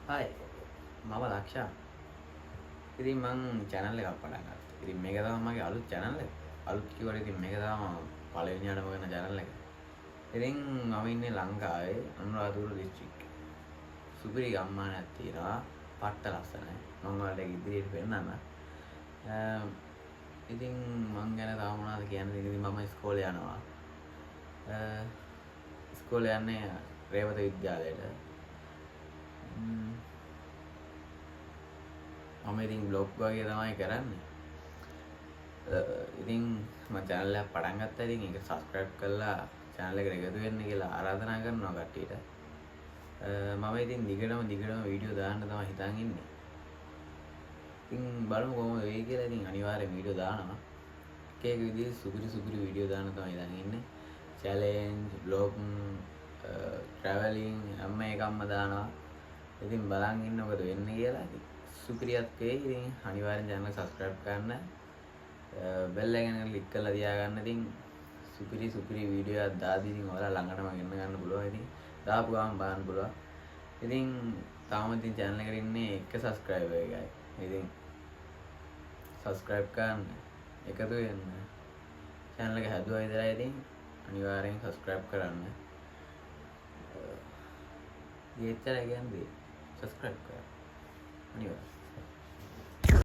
Hi, මම ලක්ෂා. ඉතින් මං චැනල් එකක් පටන් ගත්තා. ඉතින් මේක තමයි මගේ අලුත් චැනල් එක. අලුත් කිව්වට ඉතින් මේක තමයි පළවෙනියටම කරන චැනල් එක. ඉතින් මම ඉන්නේ ලංකාවේ අනුරාධපුර දිස්ත්‍රික්කේ. සුපිරි ගම්මානයක් තියෙනවා. පට්ට ලස්සනයි. මං ඔයාලට ඒක ඉදිරියට පෙන්නන්නම්. ඉතින් මං ගැන තව මොනවද කියන්න තියෙන්නේ? ඉතින් මම ඉස්කෝලේ යනවා. ඉස්කෝලේ යන්නේ රේවත විද්‍යාලයට. මම ඉතින් බ්ලොග් වගේ තමයි කරන්නේ. ඉතින් මම චැනල් එකක් පටන් ගත්තා. ඉතින් ඒක සබ්ස්ක්‍රයිබ් කරලා චැනල් එකට එකතු වෙන්න කියලා ආරාධනා කරනවා කට්ටියට. මම ඉතින් දිගටම දිගටම වීඩියෝ දාන්න තමයි හිතන් ඉන්නේ. ඉතින් බලමු කොහොමද වෙයි කියලා. ඉතින් අනිවාර්යෙන් වීඩියෝ දානවා. එක එක විදිහේ සුපිරි සුපිරි වීඩියෝ දාන්න තමයි හිතන් ඉන්නේ. චැලෙන්ජ්, බ්ලොග්, ට්‍රැවලින් හැම එකක්ම දානවා. ඉතින් බලන් ඉන්න මොකද වෙන්නේ කියලා. ඉතින් සුපිරියත් වෙයි. ඉතින් අනිවාර්යෙන් චැනල් එක සබ්ස්ක්‍රයිබ් කරන්න. බෙල් අයිකන් එක ක්ලික් කරලා තියාගන්න. ඉතින් සුපිරි සුපිරි වීඩියෝ එකක් දාදී ඉතින් ඔයාලා ළඟටම ගෙන්න ගන්න පුළුවන්. ඉතින් දාපු ගමන් බලන්න පුළුවන්. ඉතින් තාම ඉතින් චැනල් එකට ඉන්නේ එක සබ්ස්ක්‍රයිබර් එකයි. ඉතින් සබ්ස්ක්‍රයිබ් කරන්න, එකතු වෙන්න. චැනල් එක හැදුවා විතරයි, ඉතින් අනිවාර්යෙන් සබ්ස්ක්‍රයිබ් කරන්න. එච්චරයි කියන්නේ. සබ්ස්ක්‍රයිබ් කරන්න අනිවාර්යෙන්.